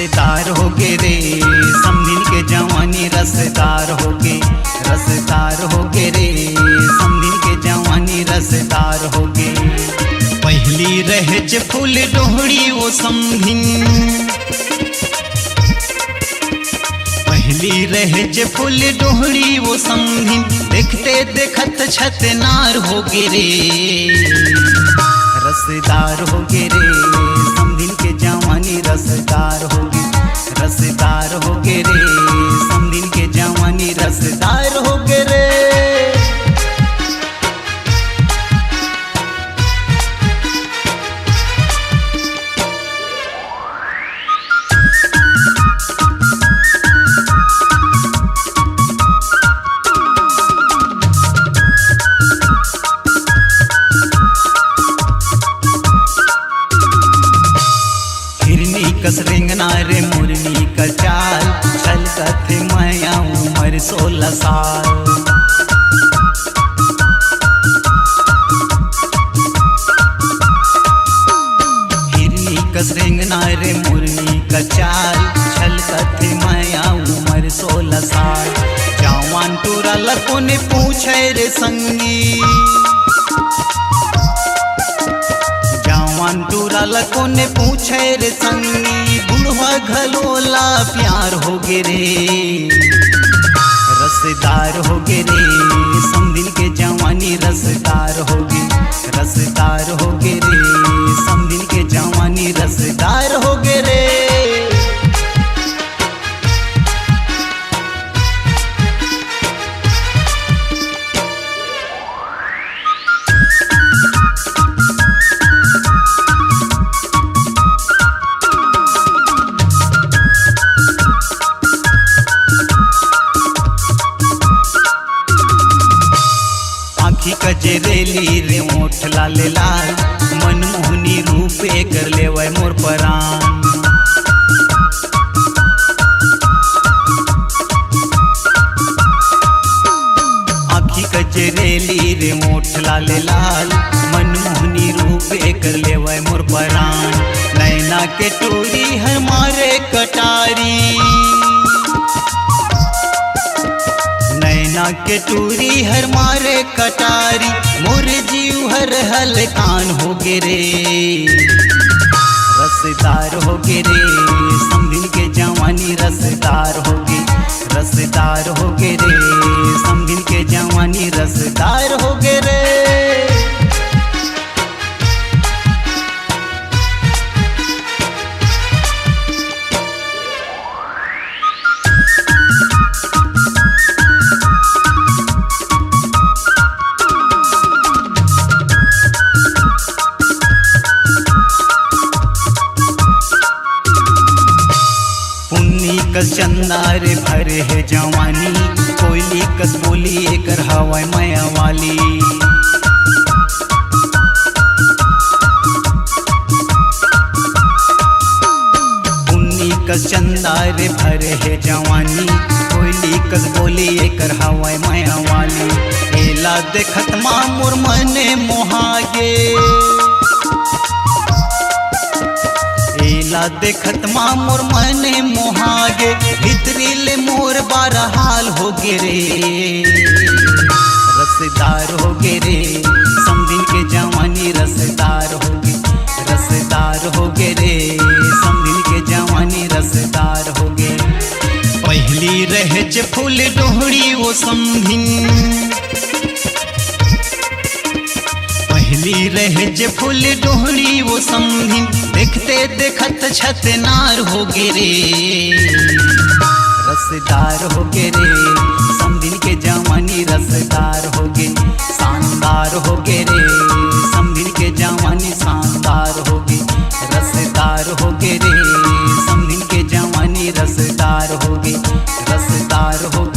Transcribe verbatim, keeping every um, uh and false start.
रसदार होगे रे, समधिन के जवानी रसदार होगे, रसदार होगे रे, समधिन के जवानी रसदार होगे। पहिली रहे जे फूल डोहड़ी वो समधिन, पहिली रहे जे फूल डोहड़ी वो समधिन, देखते देखत छतनार होगे रे, रसदार होगे रे, समधिन के जवानी रसदार होगे, रसदार होगे रे, समधिन के जवानी रसदार होगे रे। हिरनी कस रेंगना रे मुरनी का चाल, छलकत हे मया उमर सोलह साल। हिरनी कस रेंगना रे मुरनी का चाल, छलकत हे मया उमर सोलह साल। जवान टूरा ल कोने पूछे रे संगी, जवान टूरा ल कोने पूछे रे संगी, बुढ़वा घलो ला प्यार होगे रे, रसदार होगे रे, समधिन के जवानी रसदार होगे, रसदार होगे रे, समधिन के जवानी रसदार होगे रे। आँखी कजरेली रे ओठ लाल लाल, मनमोहनी रूप एकर लेवय मोर परान। आँखी कजरेली रे ओठ लाल लाल, मनमोहनी रूप एकर लेवय मोर परान। नैना के टूरी हर मारे कटारी, नैना के टूरी हर मारे कटारी, मोर जीव हर हलकान होगे रे, रसदार होगे रे, समधिन के जवानी रसदार होगे, रसदार होगे रे, समधिन के जवानी रसदार होगे रे। पुन्नी कस चंदा रे भरे हे जवानी, कोयली कस बोली एकर हवय मया वाली। पुन्नी कस चंदा रे भरे हे जवानी, कोयली कस बोली एकर हवय मया वाली। एला देखत मा मोर मन मोहागे, एला देखत मा मोर मन मोहागे, भीतरी ले मोर बारहाल होगे रे, रसदार होगे रे, समधिन के जवानी रसदार होगे, रसदार होगे रे, समधिन के जवानी रसदार होगे। पहिली रहे जे फूल डोहड़ी वो समधिन, पहिली रहे जे फूल डोहड़ी वो समधिन, देखते देखत छतनार होगे रे, रसदार होगे रे, समधिन के जवानी रसदार होगे, शानदार होगे रे, समधिन के जवानी शानदार होगे, रसदार होगे रे, समधिन के जवानी रसदार होगे, रसदार होगे